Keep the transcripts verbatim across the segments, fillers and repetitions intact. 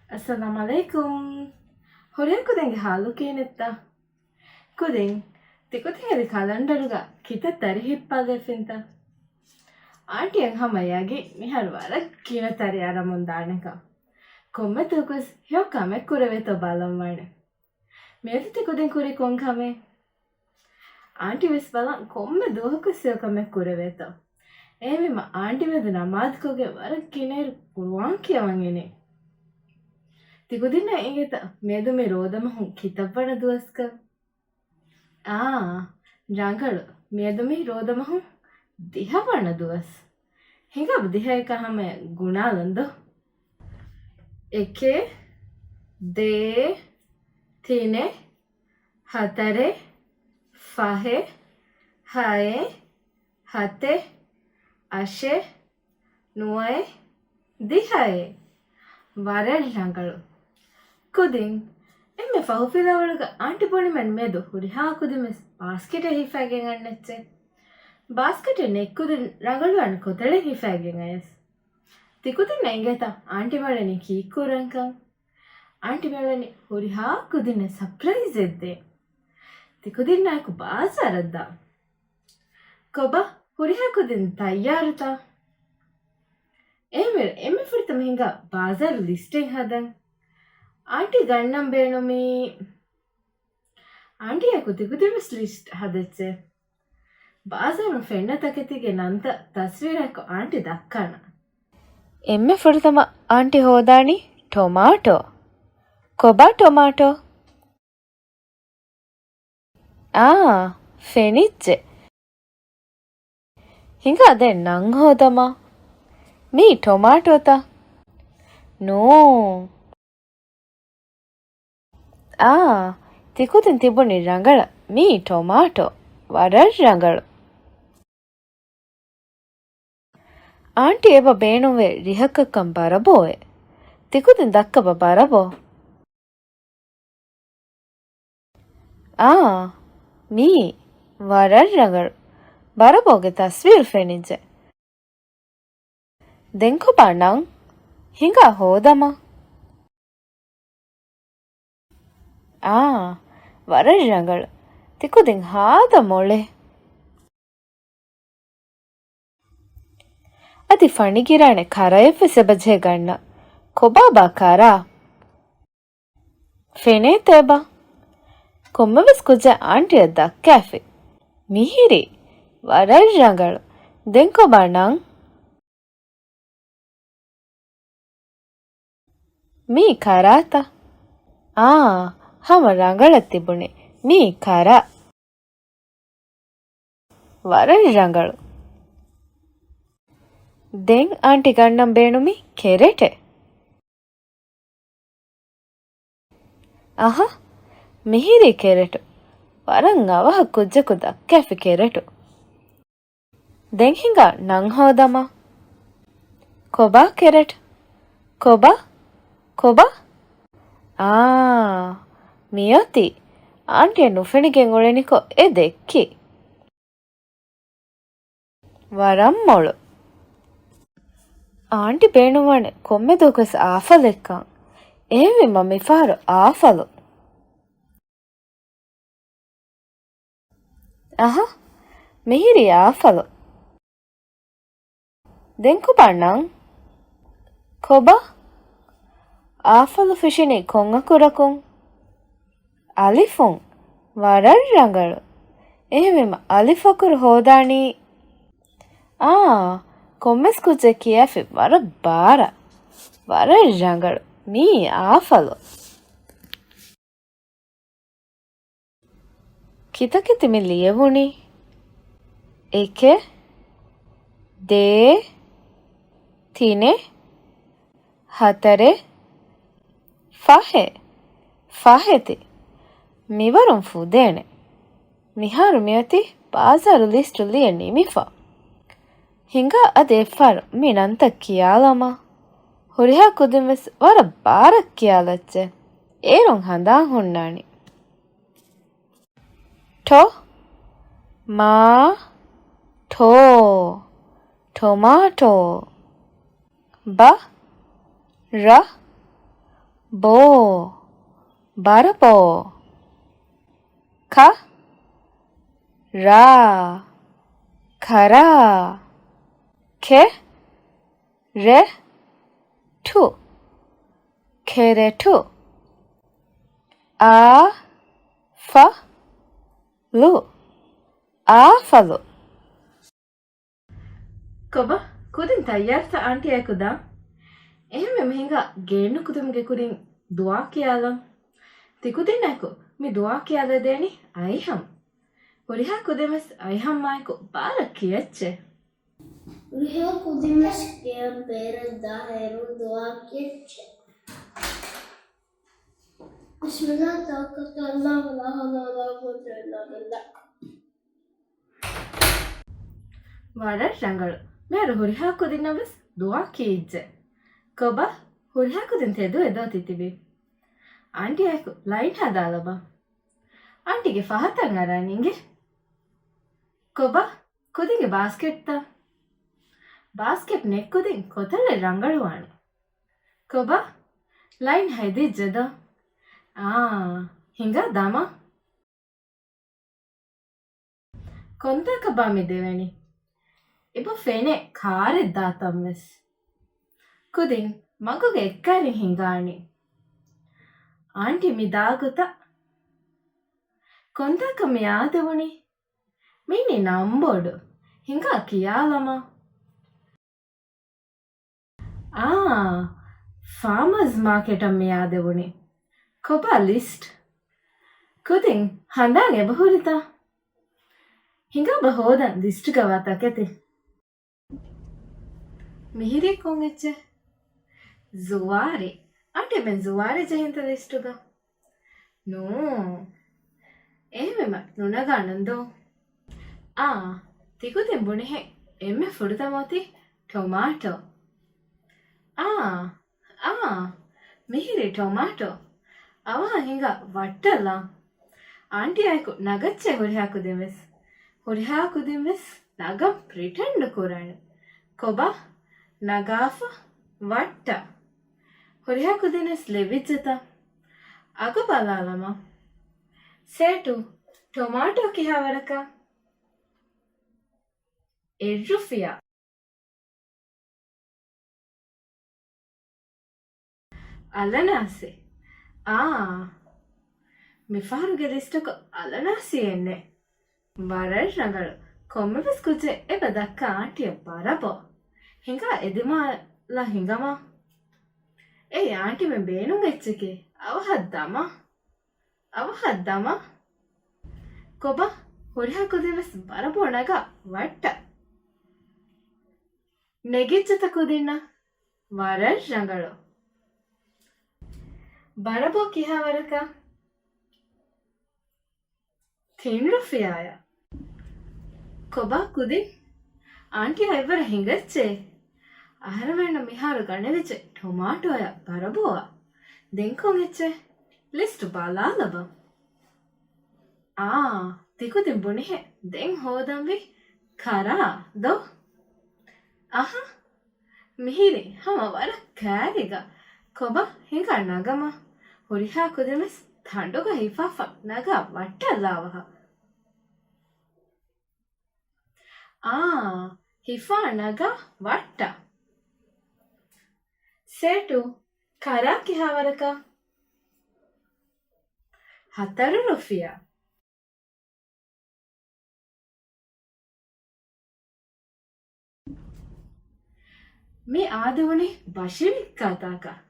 އައްސަލާމް ޢަލައިކުމް. ހުރިހާ ކުދިންގެ ހާލު ކިހިނެއްތަ؟ ކުދިން، ތިކުދިން އަދި ކަލަންޑަރުގަ ކިތައް ތަރި ހިއްޕާލައިފިންތަ؟ އާންޓީއަށް ހަމަ ޔަގީން މިހާރު ވަރަށް ގިނަ ތަރި އަރަމުން ދާނެކަން. ކޮންމެ ދުވަހަކުވެސް ހެޔޮ ކަމެއް ކުރެވޭތޯ ބަލަން ވާނެ. މިއަދު ތިކުދިން ކުރީ ކޮން ކަމެއް؟ އާންޓީ ވެސް ބަލަން ކޮންމެ ދުވަހަކުވެސް ހެޔޮ ކަމެއް ކުރެވޭތޯ. އެހެންވީމަ އާންޓީ މިއަދު ނަމާދުކޮށްގެން ވަރަށް ގިނައިރު ޤުރުއާން ކިޔަވަން އިނީ. ތިކުދިންނަށް އެނގޭތަ މިއަދު މީ ރޯދަމަހުން ކިތައްވަނަ ދުވަސްކަން؟ އާ، ރަނގަޅު. މިއަދު މީ ރޯދަމަހުން ދިހަވަނަ ދުވަސް. ހިނގާބަ ދިހައެކާ ހަމަޔަށް ގުނާލަން ދޯ. އެކެއް، ދޭއް، ތިނެއް، ހަތަރެއް، ފަހެއް، ހައެއް، ހަތެއް، އަށެއް، ނުވައެއް، ދިހައެއް. ވަރަށް ރަނގަޅު. ކުދިން، އެންމެ ފަހު ފިލާވަޅުގަ އާންޓި ބުނިމަން މިއަދު ހުރިހާ ކުދިންވެސް ބާސްކެޓެއް ހިފައިގެން އަންނައްޗޭ. ބާސްކެޓެއް ނެތް ކުދިން ރަނގަޅުވާން ކޮތަޅެއް ހިފައިގެން އަޔަސް. ތިކުދިންނަށް އެނގޭތަ އާންޓި މިއުޅެނީ ކީއްކުރަންކަން؟ އާންޓި މިއުޅެނީ ހުރިހާ ކުދިންނަށް ސަޕްރައިޒެއް ދޭން. ތިކުދިންނާއެކު ބާޒާރަށް ދާން. ކޮބާ، ހުރިހާ ކުދިން ތައްޔާރުތަ؟ އެހެންވެ، އެންމެ ފުރަތަމަ ހިނގާ ބާޒާރު ލިސްޓެއް ހަދަން. އާންޓީ ގަންނަން ބޭނުމީ. އާންޓީއަކު ތިކުދިންވެސް ލިސްޓް ހަދައްޗޭ. ބާޒާރުން ފެންނަ ތަކެތީގެ ނަންތައް ތަސްވީރާއެކު އާންޓި ދައްކާނަން. އެންމެ ފުރަތަމަ އާންޓި ހޯދާނީ ޓޮމާޓޯ. ކޮބާ ޓޮމާޓޯ؟ އާ، ފެނިއްޖެ. ހިނގާ ދެން ނަން ހޯދަމާ. މީ ޓޮމާޓޯތަ؟ ނޫ. އާ، ތިކުދިން ތިބުނީ ރަނގަޅަށް. މީ ޓޮމާޓޯ. ވަރަށް ރަނގަޅު. އާންޓި އެބަ ބޭނުންވޭ ރިހަކަށްކަން ބަރަބޯއޭ. ތިކުދިން ދައްކަބަ ބަރަބޯ. އާ، މީ ވަރަށް ރަނގަޅު. ބަރަބޯގެ ތަސްވީރު ފެނިއްޖެ. ދެން ކޮބާ ނަން؟ ހިނގާ ހޯދަމާ. އާ، ވަރަށް ރަނގަޅު. ތިކުދިން ހާދަ މޮޅޭ. އަދި ފަނިގިރާނެ ކަރައެއްވެސް އެބަޖެހޭ ގަންނަން. ކޮބާބާ ކަރާ؟ ފެނޭތަ އެބަ؟ ކޮންމެވެސް ކުއްޖެއް އާންޓިއަށް ދައްކައިފި. މިހިރީ. ވަރަށް ރަނގަޅު. ދެން ކޮބާ ނަން؟ މީ ކަރާތަ؟ އާ، ހަމަ ރަނގަޅަށް ތިބުނީ. މީ ކަރާ. ވަރަށް ރަނގަޅު. ދެން އާންޓި ގަންނަން ބޭނުމީ ކެރެޓެއް. އަހަ، މިހިރީ ކެރެޓު. ވަރަށް އަވަހަށް ކުއްޖަކު ދައްކައިފި ކެރެޓު. ދެން ހިނގާ ނަން ހޯދަމާ. ކޮބާ ކެރެޓް؟ ކޮބާ؟ ކޮބާ؟ އާ، މިއޮތީ. އާންޓިއަށް ނުފެނިގެން އުޅެނިކޮށް އެ ދެއްކީ. ވަރަށް މޮޅު. އާންޓި ބޭނުންވާނެ ކޮންމެ ދުވަހަކުވެސް އާފަލެއްކަން. އެހެންވީމަ މިފަހަރު އާފަލު. އަހަ، މިހިރީ އާފަލު. ދެން ކޮބާ ނަން؟ ކޮބާ؟ އާފަލު ފެށިނީ ކޮން އަކުރަކުން؟ އަލިފުން. ވަރަށް ރަނގަޅު. އެހެންވީމަ އަލިފު އަކުރު ހޯދާނީ. އާ، ކޮންމެސް ކުއްޖެއް ކިޔާފި ވަރަށް ބާރަށް. ވަރަށް ރަނގަޅު. މީ އާފަލު. ކިތަކެތި މި ލިޔެވުނީ؟ އެކެއް، ދޭއް، ތިނެއް، ހަތަރެއް، ފަހެއް، ފަހެތި. މިވަރުން ފުދޭނެ. މިހާރު މިއޮތީ ބާޒާރު ލިސްޓު ލިޔެ ނިމިފަ. ހިނގާ އަދި އެއްފަހަރު މި ނަންތައް ކިޔާލަމާ. ހުރިހާ ކުދިންވެސް ވަރަށް ބާރަށް ކިޔާލައްޗޭ. އޭރުން ހަނދާން ހުންނާނީ. ޓޮ، މާ، ޓޯ، ޓޮމާޓޯ. ބަ، ރަ، ބޯ، ބަރަބޯ. ކަ، ރާ، ކަރާ. ކެ، ރެ، ޓު، ކެރެޓު. އާ، ފަ، ލު، އާފަލު. ކޮބާ، ކުދިން ތައްޔާރުތަ އާންޓީއާއެކު ދާން؟ އެހެންވީމަ ހިނގާ ގޭންނުކުތުމުގެ ކުރިން ދުޢާ ކިޔާލަން. ތިކުދިންނާއެކު މި ދުޢާ ކިޔާލަދޭނީ އައިހަމް. ހުރިހާ ކުދިންވެސް އައިހަމްއާއެކު ބާރަށް ކިޔައްޗޭ. ހުރިހާ ކުދިންވެސް ގެއަށް ބޭރަށް ދާހޭރު ދުޢާ ކިޔައްޗޭ. بسم الله توكلت على الله ولا حول ولا قوة إلا بالله. ވަރަށް ރަނގަޅު. މިހާރު ހުރިހާ ކުދިންނަށް ވެސް ދުޢާ ކިޔިއްޖެ. ކޮބާ، ހުރިހާ ކުދިން ތެދުވެދޯ ތިތިބީ؟ އާންޓީއާއެކު ލައިން ހަދާލަބަ. އާންޓީގެ ފަހަތަށް އަރާން އިނގޭ. ކޮބާ، ކުދިންގެ ބާސްކެޓްތައް؟ ބާސްކެޓް ނެތް ކުދިން ކޮތަޅެއް ރަނގަޅުވާނެ. ކޮބާ، ލައިން ހެދިއްޖެދޯ؟ އާ، ހިނގާ ދަމާ. ކޮންތާކަށްބާ މި ދެވެނީ؟ އެބަ ފެނޭ ކާރެއް ދާތަން ވެސް. ކުދިން މަގުގަ އެއްކާރިން ހިނގާނީ. އާންޓީ މި ދާގޮތަށް. ކޮންތާކަށް މި އާދެވުނީ؟ މީނީ ނަންބޮޑު. ހިނގާ ކިޔާލަމާ. އާ، ފާމާސް މާކެޓަށް މި އާދެވުނީ. ކޮބާ ލިސްޓް؟ ކުދިން ހަނދާން އެބަހުރިތަ؟ ހިނގާބަ ހޯދަން ލިސްޓްގަވާ ތަކެތި. މިހިރީ ކޮން އެއްޗެއް؟ ޒުވާރި. އާންޓީ މެން ޒުވާރި ޖެހިންތަ ލިސްޓުގަ؟ ނޫން. އެހެންވީމަ ނުނަގާނަން ދޯ؟ އާ، ތިކުދިން ބުނިހެން އެންމެ ފުރަތަމަ އޮތީ ޓޮމާޓޯ. އާ، އާ، މިހިރީ ޓޮމާޓޯ. އަވަހަށް ހިނގާ ވައްޓަލާ. އާންޓީއާއެކު ނަގައްޗޭ ހުރިހާ ކުދިން ވެސް. ހުރިހާ ކުދިން ވެސް ނަގަން ޕްރިޓެންޑް ކުރާނެ. ކޮބާ؟ ނަގާފަ ވައްޓާ. ހުރިހާ ކުދިން ވެސް ލެވިއްޖެތަ؟ އަގު ބަލާލަމާ. ސޭޓު، ޓޮމާޓޯ ކިހާވަރަކަށް؟ އެއްރުފިޔާ. އަލަނާސި. އާ، މިފަހަރުގެ ލިސްޓަކު އަލަނާސި އެންނެ. ވަރަށް ރަނގަޅު. ކޮންމެވެސް ކުއްޖެއް އެބަ ދައްކާ އާންޓީއަށް ބަރަބޯ. ހިނގާ އެދިމާލަށް ހިނގަމާ. އެއީ އާންޓީމެން ބޭނުން އެއްޗެކޭ. އަވަހަށް ދަމާ. އަވަހަށް ދަމާ. ކޮބާ، ހުރިހާ ކުދިން ވެސް ބަރަބޯ ނަގާ ވައްޓާ. ނެގިއްޖެތަ ކުދިންނަށް؟ ވަރަށް ރަނގަޅު. ބަރަބޯ ކިހާވަރަކަށް؟ ތިން ރުފިޔާއަށް. ކޮބާ ކުދިން؟ އާންޓީއާ އެއްވަރަށް ހިނގައްޗޭ. އަހަރެމެންނަށް މިހާރު ގަނެވިއްޖެ ޓޮމާޓޯއާ ބަރަބޯއާ. ދެން ކޮން އެއްޗެއް؟ ލިސްޓް ބަލާލަބަ. އާ، ތިކުދިން ބުނިހެން ދެން ހޯދަންވީ ކަރާ ދޯ؟ އަހަ، މިހިރީ ހަމަ ވަރަށް ކައިރިގަ. ކޮބާ ހިނގާ ނަގަމާ. ހުރިހާ ކުދިންވެސް ތަނޑުގަ ހިފާފަ ނަގާ ވައްޓަށްލާވަހަ. އާ، ހިފާ ނަގާ ވައްޓާ. ސޭޓު، ކަރާ ކިހާވަރަކަށް؟ ހަތަރު ރުފިޔާ. މި އާދެވުނީ ބަށި ވިއްކާތާކަށް.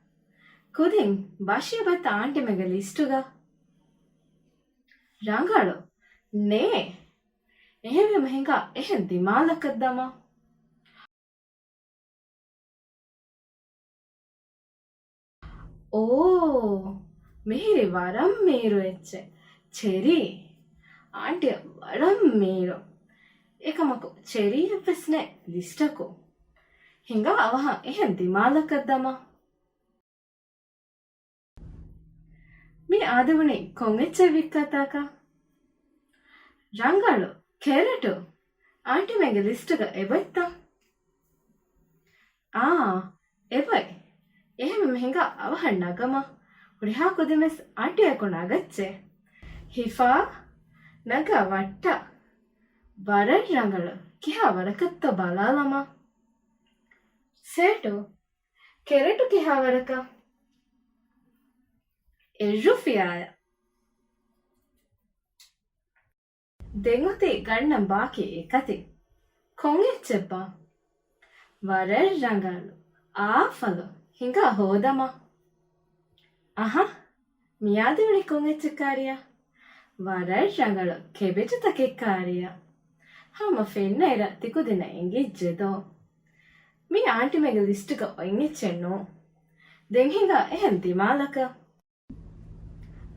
ކުދިން ބަށި އެބަތަ އާންޓީމެންގެ ލިސްޓުގަ؟ ރަނގަޅު. ނޭ. އެހެންވީމަ ހިނގާ އެހެން ދިމާލަކަށް ދަމާ. އޯ، މިހިރީ ވަރަށް މީރު އެއްޗެއް. ޗެރީ. އާންޓީއަށް ވަރަށް މީރު. އެކަމަކު ޗެރީއެއްވެސް ނެތް ލިސްޓަކު. ހިނގާ އަވަހަށް އެހެން ދިމާލަކަށް ދަމާ. މި އާދެވުނީ ކޮން އެއްޗެއް ވިއްކާތާކަށް؟ ރަނގަޅު، ކެރެޓު. އާންޓީމެންގެ ލިސްޓުގަ އެބައޮތްތަ؟ އާ، އެބައޮތް. އެހެންވީމަ ހިނގާ އަވަހަށް ނަގަމާ. ހުރިހާ ކުދިންވެސް އާންޓީއާއެކު ނަގައްޗޭ. ހިފާ، ނަގާ ވައްޓާ. ވަރަށް ރަނގަޅު. ކިހާ ވަރަކަށްތޯ ބަލާލަމާ. ސޭޓު، ކެރެޓު ކިހާ ވަރަކަށް؟ އެއްރުފިޔާއަށް. ދެން އޮތީ ގަންނަން ބާކީ އެކަތި. ކޮން އެއްޗެއްބާ؟ ވަރަށް ރަނގަޅު. އާފަލު. ހިނގާ ހޯދަމާ. އަހަ، މިއާދެވުނީ ކޮން އެއްޗެއް ކާރިޔާ؟ ވަރަށް ރަނގަޅު ކެބެޖުތަކެއް ކާރިޔާ. ހަމަ ފެންނައިރަށް ތިކުދިންނަށް އެނގިއްޖެދޯ؟ މީ އާންޓީމެގެ ލިސްޓުގަ އޮތް އެއްޗެއް ނޫން. ދެން ހިނގާ އެހެން ދިމާލަކަށް.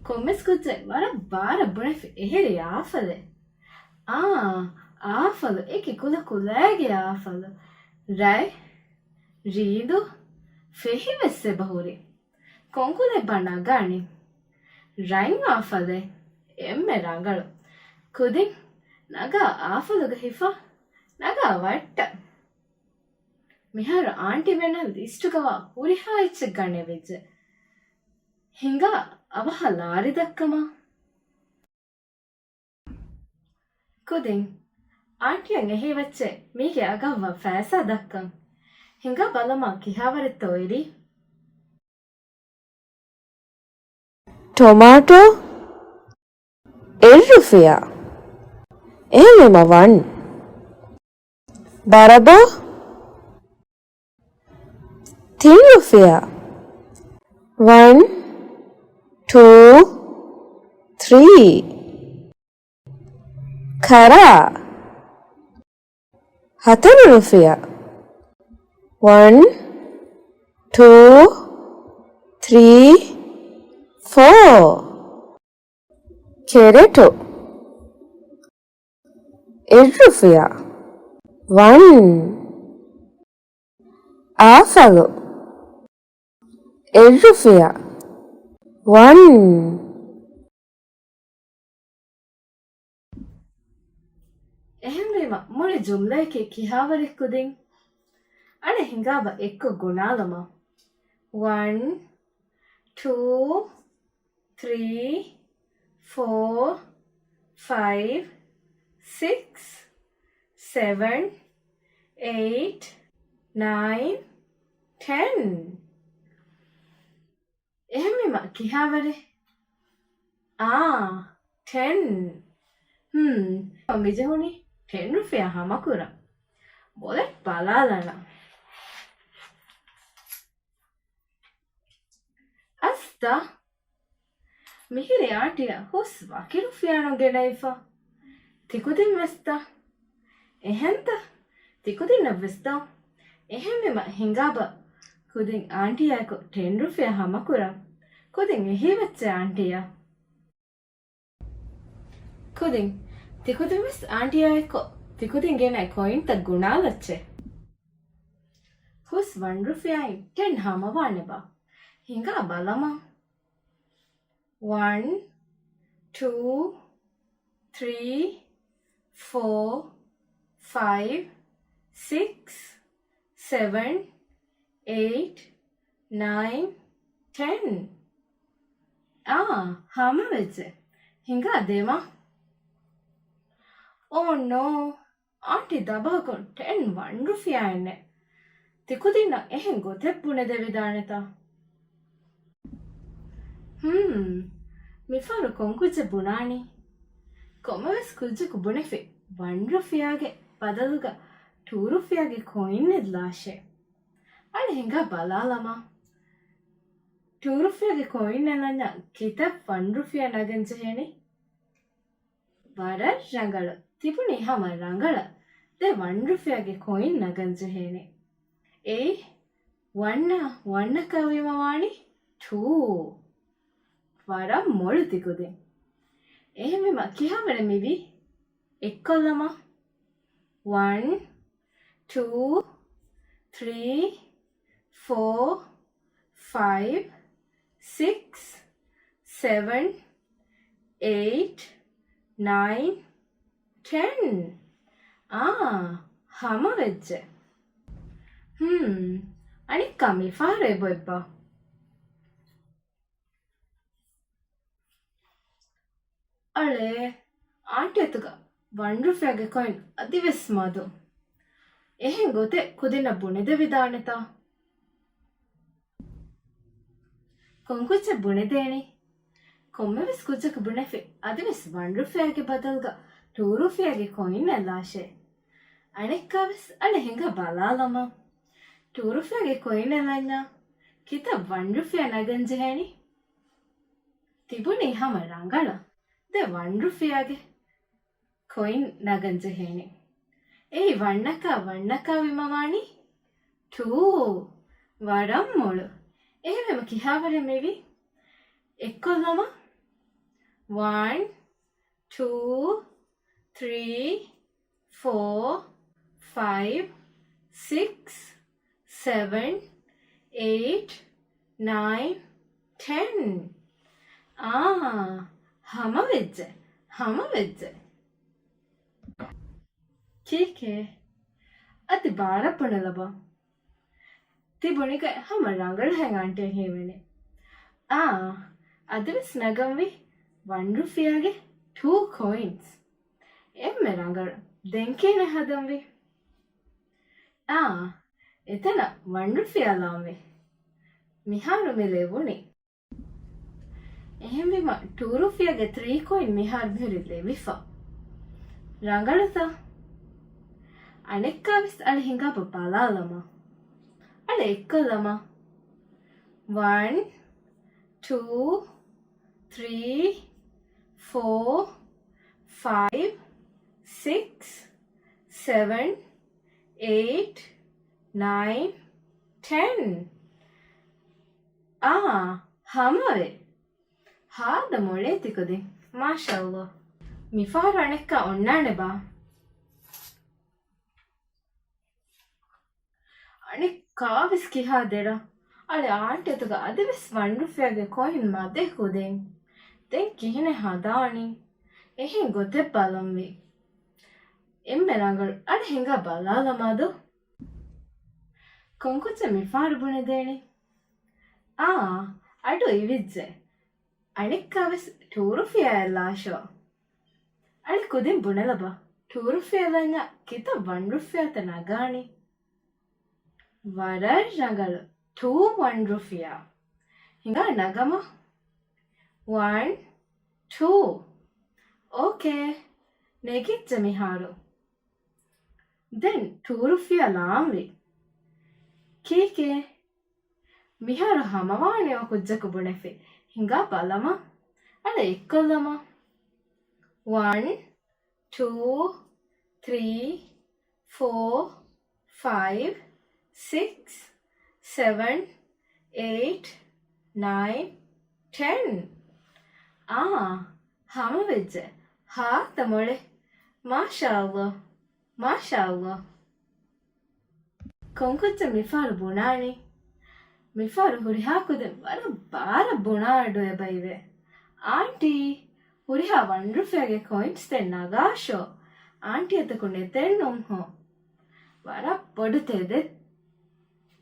ކޮންމެސް ކުއްޖެއް ވަރަށް ބާރަށް ބުނެފި އެހެރީ އާފަލެއް. އާ، އާފަލު، އެކި ކުލަ ކުލައިގެ އާފަލު. ރަތް، ރީދު، ފެހިވެސް އެބަ ހުރި. ކޮން ކުލައެއްބާ ނަގާނީ؟ ރަތް އާފަލެއް. އެންމެ ރަނގަޅު. ކުދިން، ނަގާ އާފަލުގަ ހިފާ، ނަގާ ވައްޓަ. މިހާރު އާންޓީމެންނަށް ލިސްޓުގަވާ ހުރިހާ އެއްޗެއް ގަނެވިއްޖެ. ހިނގާ އަވަހަށް ލާރި ދައްކަމާ. ކުދިން، އާންޓީއަށް އެހީވެއްޗެއް މީގެ އަގަށްވާ ފައިސާ ދައްކަން. ހިނގާ ބަލަމާ ކިހާވަރެއްތޯ އެރީ؟ ޓޮމާޓޯ، އެއްރުފިޔާ. އެހެންވީމަ ވަން. ބަރަބޯ، ތިން ރުފިޔާ. ވަން، ޓޫ، ތްރީ. ކަރާ، ހަތަރު ރުފިޔާ. ވަން، ޓޫ، ތްރީ، ފޯ. ކެރެޓު، އެއްރުފިޔާ. ވަން. އާފަލު، އެއްރުފިޔާ. ވަން. އެހެންވީމަ، މުޅި ޖުމްލައަކީ ކިހާވަރެއް ކުދިން؟ އަނެއް ހިނގާބަ އެއްކޮށް ގުނާލަމާ. ވަން، ޓޫ، ތްރީ، ފޯ، ފައިވް، ސިކްސް، ސެވަން، އެއިޓް، ނައިން، ޓެން. އެހެންވީމަ ކިހާވަރެއް؟ އާ، ޓެން. ހްމް، މިޖެހުނީ ޓެން ރުފިޔާ ހަމަކުރަން. ބޮލައް ބަލާލަނަ. އަސްތަ، މިހިރީ އާންޓީއަށް ހުސް ވަކި ރުފިޔާ ނުގެނައިފަ. ތިކުދިން ވެސްތަ؟ އެހެންތަ؟ ތިކުދިންނަށް ވެސްތޯ؟ އެހެންވީމަ ހިނގާބަ ކުދިން އާންޓީއާއެކު ޓެން ރުފިޔާ ހަމަކުރަން. ކުދިން އެހީވެއްޗޭ އާންޓީއަށް. ކުދިން، ތިކުދިން ވެސް އާންޓީއާއެކު ތިކުދިން ގެނައި ކޮއިންތައް ގުނާލައްޗޭ. ހުސް ވަން ރުފިޔާއިން ޓެން ހަމަވާނެބާ؟ ހިނގާ ބަލަމާ. ވަން، ޓޫ، ތްރީ، ފޯ، ފައިވް، ސިކްސް، ސެވަން، އެއިޓް، ނައިން، ޓެން. އާ، ހަމަވެއްޖެ. ހިނގާ ދެމަ. އޯ ނޯ. އާންޓީ ދަބާކޮށް ޓެން ވަން ރުފިޔާއެއް ނެތް. ތިކުދިންނަށް އެހެން ގޮތެއް ބުނެދެވިދާނެތާ؟ ހުން، މިފަހަރު ކޮން ކުއްޖެއް ބުނާނީ؟ ކޮންމެވެސް ކުއްޖަކު ބުނެފި ވަން ރުފިޔާގެ ބަދަލުގަ ޓޫ ރުފިޔާގެ ކޮއިންއެއް ލާށޭ. އަނެއް ހިނގާ ބަލާލަމާ. ޓޫ ރުފިޔާގެ ކޮއިންއެއް ލަންޏާ ކިތައް ވަން ރުފިޔާ ނަގަން ޖެހޭނީ؟ ވަރަށް ރަނގަޅަށް. ތިބުނީ ހަމަ ރަނގަޅަށް. ދެ ވަން ރުފިޔާގެ ކޮއިން ނަގަން ޖެހޭނެ. އެއީ، ވަންނާ ވަންނަކާ ވީމަ ވާނީ ޓޫ. ވަރަށް މޮޅު ތިކުދިން. އެހެންވީމަ ކިހާވަރެއް މިވީ؟ އެއްކޮށްލަމާ. ވަން، ޓޫ، ތްރީ، ފޯ، ފައިވް، ސިކްސް، ސެވަން، އެއިޓް، ނައިން، ޓެން. އާ، ހަމަވެއްޖެ. ހުން، އަނެއްކާ މިފަހަރު އެބޮތްބާ؟ އަޅޭ، އާންޓީ އަތުގަ ވަން ރުފިޔާގެ ކޮއިން އަދިވެސް މަދު. އެހެން ގޮތެއް ކުދިންނަށް ބުނެދެވިދާނެތާ؟ ކޮންކުއްޖެއް ބުނެދޭނީ؟ ކޮންމެވެސް ކުއްޖަކު ބުނެފި އަދިވެސް ވަން ރުފިޔާގެ ބަދަލުގަ ޓޫ ރުފިޔާގެ ކޮއިން އެލާށޭ. އަނެއްކާވެސް އަޅެ ހިނގާ ބަލާލަމާ. ޓޫ ރުފިޔާގެ ކޮއިން އެލަންޏާ ކިތައް ވަން ރުފިޔާ ނަގަން ޖެހޭނީ؟ ތިބުނީ ހަމަ ރަނގަޅަށް. ދެ ވަން ރުފިޔާގެ ކޮއިން ނަގަން ޖެހޭނެ. އެއީ ވަންނަކާ ވަންނަކާ ވީމަ ވާނީ ޓޫ. ވަރަށް މޮޅު. އެހެންވީމަ ކިހާވަރެއް މިވީ؟ އެއްކޮށްލަމާ. ވަން، ޓޫ، ތްރީ، ފޯ، ފައިވް، ސިކްސް، ސެވެން، އެއިޓް، ނައިން، ޓެން. އާ، ހަމަވެއްޖެ، ހަމަވެއްޖެ. ކީކޭ؟ އަދި ބާރަށް ބުނެލަބަ. ތި ބުނިގޮތް ހަމަ ރަނގަޅުހެން އާންޓީ ހީވަނީ. އާ، އަދިވެސް ނަގަންވީ ވަން ރުފިޔާގެ ޓޫ ކޮއިންސް. އެންމެ ރަނގަޅު. ދެން ކިހިނެއް ހަދަންވީ؟ އާ، އެތަނަށް ވަން ރުފިޔާ ލާންވީ. މިހާރު މި ލެވުނީ. އެހެންވީމަ ޓޫ ރުފިޔާގެ ތްރީ ކޮއިން މިހާރު މިހުރި ލެވިފަ. ރަނގަޅުތަ؟ އަނެއްކާވެސް އަޅެ ހިނގާބަ ބަލާލަމާ. އަޅެ އެއްކޮށްލަމާ. ވަން، ޓޫ، ތްރީ، ފޯ، ފައިވް، ސިކްސް، ސެވެން، އެއިޓް، ނައިން، ޓެން. އާ، ހަމަވޭ. ހާދަ މޮޅޭ ތިކުދިން. މާޝާﷲ. މިފަހަރު އަނެއްކާ އޮންނާނެބާ؟ އަނެއްކާވެސް ކިހާ ދެރަ؟ އަޅެ އާންޓީ އަތުގަ އަދިވެސް ވަން ރުފިޔާގެ ކޮއިން މަދޭ ކުދިން. ދެން ކިހިނެއް ހަދާނީ؟ އެހެން ގޮތެއް ބަލަންވީ. އެންމެ ރަނގަޅު. އަޅެ ހިނގާ ބަލާލަމާދޯ. ކޮންކުއްޖެއް މިފަހަރު ބުނެދޭނީ؟ އާ، އަޑު އިވިއްޖެ. އަނެއްކާވެސް ޓޫ ރުފިޔާ އެލާށޯ. އަޅެ ކުދިން ބުނެލަބަ. ޓޫ ރުފިޔާ ލަންޏާ ކިތައް ވަން ރުފިޔާތަ ނަގާނީ؟ ވަރަށް ރަނގަޅު. ޓޫ ވަން ރުފިޔާ. ހިނގާ ނަގަމާ. ވަން، ޓޫ. އޯކޭ. ނެގިއްޖެ މިހާރު. ދެން ޓޫ ރުފިޔާ ލާންވީ. ކީކޭ؟ މިހާރު ހަމަވާނެ ކުއްޖަކު ބުނެފި. ހިނގާ ބަލަމާ. އަޅެ އެއްކޮށްލަމާ. ވަން، ޓޫ، ތްރީ، ފޯ، ފައިވް، ސިކްސް، ސެވެން، އެއިޓް، ނައިން، ޓެން. އާ، ހަމަވެއްޖެ. ހާދަ މޮޅޭ. މާޝާﷲ. މާޝާﷲ. ކޮންކުއްޖެއް މިފަހަރު ބުނާނީ؟ މިފަހަރު ހުރިހާ ކުދިން ވަރަށް ބާރަށް ބުނާ އަޑު އެބައިވޭ. އާންޓީ، ހުރިހާ ވަން ރުފިޔާގެ ކޮއިންސްތައް ނަގާށޯ. އާންޓީ އަތަކު ނެތެއްނު ހޯ. ވަރަށް ބޮޑު ތެދެއް.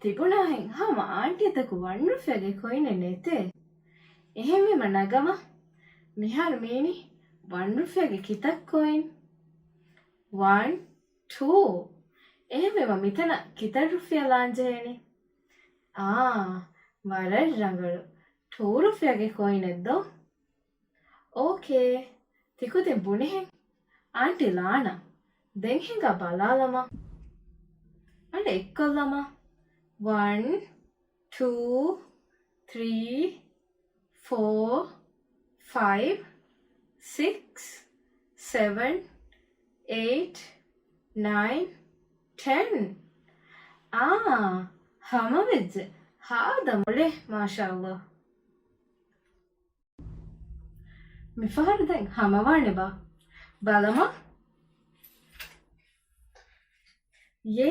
ތިބުނާހެން ހަމަ އާންޓީ އަތަކު ވަން ރުފިޔާގެ ކޮއިނެއް ނެތޭ. އެހެންވީމަ ނަގަމާ. މިހާރު މީނީ ވަން ރުފިޔާގެ ކިތައް ކޮއިން؟ ވަން، ޓޫ. އެހެންވީމަ މިތަނަށް ކިތައް ރުފިޔާ ލާންޖެހޭނީ؟ އާ، ވަރަށް ރަނގަޅު. ޓޫ ރުފިޔާގެ ކޮއިނެއް ދޯ؟ އޯކޭ. ތިކުދިން ބުނިހެން. އާންޓީ ލާނަން. ދެން ހިނގާ ބަލާލަމާ. އަނޑަ އެއްކޮށްލަމާ. ވަން، ޓޫ، ތްރީ، ފޯ، ފައިވް، ސިކްސް، ސެވެން، އެއިޓް، ނައިން، ޓެން. އާ، ހަމަވެއްޖެ. ހާދަ މޮޅޭ، މާޝާﷲ. މިފަހަރު ދެން ހަމަވާނެބާ؟ ބަލަމާ. ޔޭ!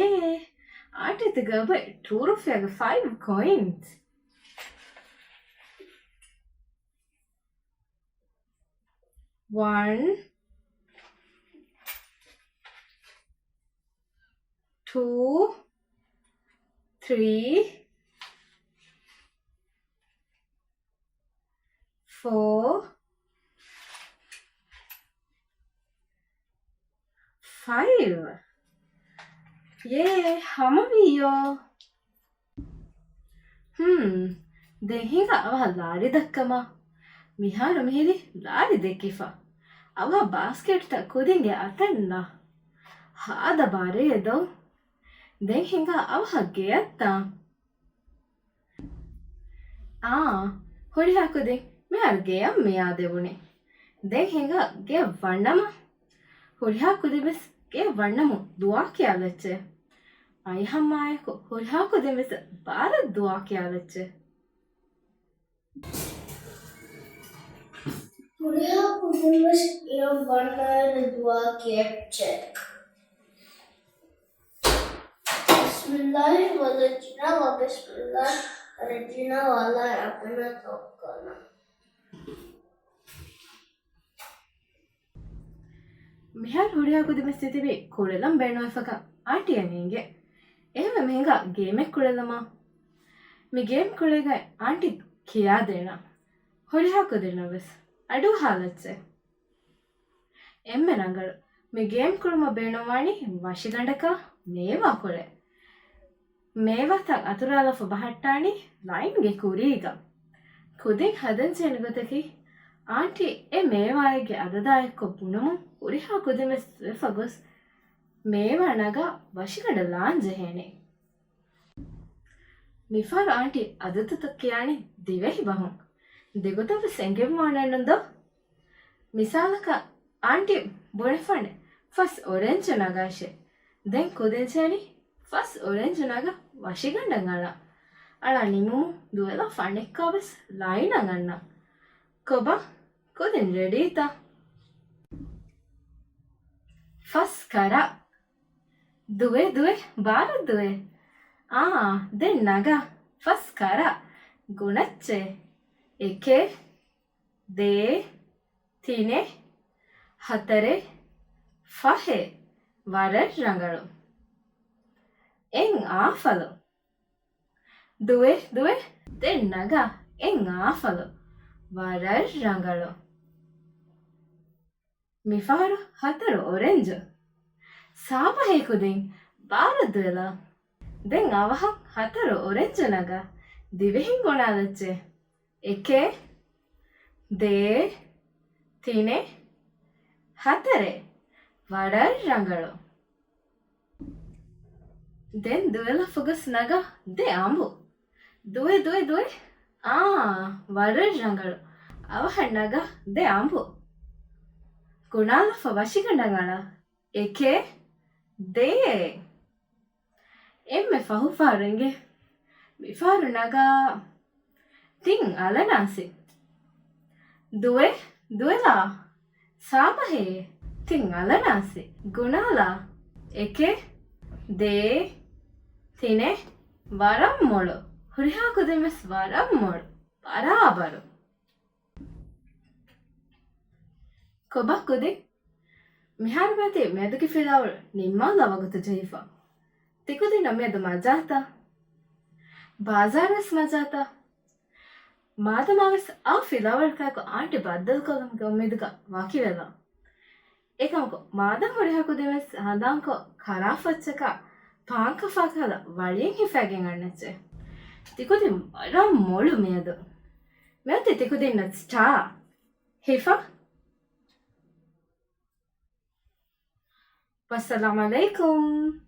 އާންޓީ އަތުގަ އެބައި ޓޫ ރުފިޔާގެ ފައިވް ކޮއިންސް. ވަން، ޓޫ، ތްރީ، ފޯ، ފައިވް. ޔޭ، ހަމަވިއްޔޯ. ހުން، ދެން ހިނގާ އަވަހަށް ލާރި ދައްކަމާ. މިހާރު މިހިރީ ލާރި ދެއްކިފަ. އަވަހަށް ބާސްކެޓްތައް ކުދިންގެ އަތަށް ނާ. ހާދަ ބާރޭ ދޯ. ދެން ހިނގާ އަވަހަށް ގެއަށް ދާ. އާ، ހުރިހާ ކުދިން މިހާރު ގެޔަށް މިއާދެވުނީ. ދެން ހިނގާ ގެޔަށް ވަންނަމާ. ހުރިހާ ކުދިން ވެސް ގެޔަށް ވަންނަމުން ދުޢާ ކިޔާލައްޗޭ. އައިހަމާއެކު ހުރިހާ ކުދިން ވެސް ބާރަށް ދުޢާ ކިޔާލައްޗޭ. ހުރިހާ ކުދިން ވެސް ގެޔަށް ވަންނައިރު ދުޢާ ކިޔައްޗޭ. بسم الله ولجنا وبسم الله خرجنا وعلى ربنا توكلنا. މިހާރު ހުރިހާ ކުދިން ވެސް ތިތިބީ ކުޅެލަން ބޭނުންވެފަކަން އާންޓީއަށް އެނގޭ. އެހެންވެ މިހިނގާ ގޭމެއް ކުޅެލަމާ. މި ގޭމް ކުޅޭގައި އާންޓީ ކިޔާދޭނަން. ހުރިހާ ކުދިންނަށް ވެސް އަޑުއަހާލައްޗޭ. އެންމެ ރަނގަޅު. މި ގޭމް ކުޅުމަށް ބޭނުންވާނީ ވަށިގަނޑަކާ މޭވާ ކުޅެ. މޭވާތައް އަތުރާލާފަ ބަހައްޓާނީ ލައިންގެ ކުރީގަ. ކުދިން ހަދަންޖެހޭނެ ގޮތަކީ، އާންޓީ އެ މޭވާއެއްގެ އަދަދާ އެއްކޮށް ބުނުމުން ހުރިހާ ކުދިން ވެސް ދުވެފަ ގޮސް، މޭވާ ނަގާ ވަށިގަނޑަށް ލާން ޖެހޭނެ. މިފަހަރު އާންޓީ އަދަދުތައް ކިޔާނީ ދިވެހި ބަހުން. ދެގޮތަށް ވެސް އެނގެންވާނެ ނޫން ދޯ؟ މިސާލަކަށް އާންޓީ ބުނެފާނެ ފަސް އޮރެންޖު ނަގާށޭ. ދެން ކުދިން ޖެހޭނީ ފަސް އޮރެންޖު ނަގާ ވަށިގަނޑަށް އަޅާ. އަޅާ ނިމުމުން ދުވެލާފަ އަނެއްކާވެސް ލައިނަށް އަންނަ. ކޮބާ؟ ކުދިން ރެޑީތަ؟ ފަސް ކަރާ. ދުވޭ، ދުވޭ، ބާރަށް ދުވޭ. އާ، ދެން ނަގާ. ފަސް ކަރާ. ގުނައްޗޭ. އެކެއް، ދޭ، ތިނެއް، ހަތަރެއް، ފަހެއް. ވަރަށް ރަނގަޅު. އެއް އާފަލު. ދުވޭ، ދުވޭ، ދެން ނަގާ. އެއް އާފަލު. ވަރަށް ރަނގަޅު. މިފަހަރު ހަތަރު އޮރެންޖު. ސާބަހޭ ކުދިން، ބާރަށް ދުވެލާ. ދެން އަވަހަށް ހަތަރު އޮރެންޖު ނަގާ. ދިވެހިން ގުނާލައްޗޭ. އެކެއް، ދޭ، ތިނެއް، ހަތަރެއް. ވަރަށް ރަނގަޅު. ދެން ދުވެލާފަ ގޮސް ނަގާ ދެ އަނބު. ދުވޭ، ދުވޭ، ދުވޭ. އާ، ވަރަށް ރަނގަޅު. އަވަހަށް ނަގާ ދެ އަނބު. ގުނާލާފަ ވަށިގަނޑަށް އަޅާ. އެކެއް، ދޭއް. އެންމެ ފަހު ފަހަރު އިނގޭ. މިފަހަރު ނަގާ ތިން އަލަނާސި. ދުވޭ، ދުވެލާ. ސާބަހޭ، ތިން އަލަނާސި. ގުނާލާ. އެކެއް، ދޭއް، ތިނެއް. ވަރަށް މޮޅު. ހުރިހާ ކުދިން ވެސް ވަރަށް މޮޅު. ބަރާބަރު. ކޮބާ ކުދިން؟ މިހާރު މިއޮތީ މިއަދުގެ ފިލާވަޅު ނިންމާލާ ވަގުތު ޖެހިފަ. ތިކުދިންނަށް މިއަދު މަޖާތަ؟ ބާޒާރުވެސް މަޖާތަ؟ މާދަމާވެސް އާ ފިލާވަޅަކާއެކު އާންޓި ބައްދަލުކޮށްލުމުގެ އުއްމީދުގަ ވަކިވެލާ. އެކަމަކު، މާދަމް ހުރިހާ ކުދިންވެސް ހަނދާންކޮށް ކަރާފައްޗަކާ ޕާންކަފާ ކަހަލަ ވަޅިއެއް ހިފައިގެން އަންނައްޗޭ. ތިކުދިން ވަރަށް މޮޅު މިއަދު. މިއޮތީ ތިކުދިންނަށް ސްޓާ. ހިފާ. ވައްސަލާމް އަލައިކުމް.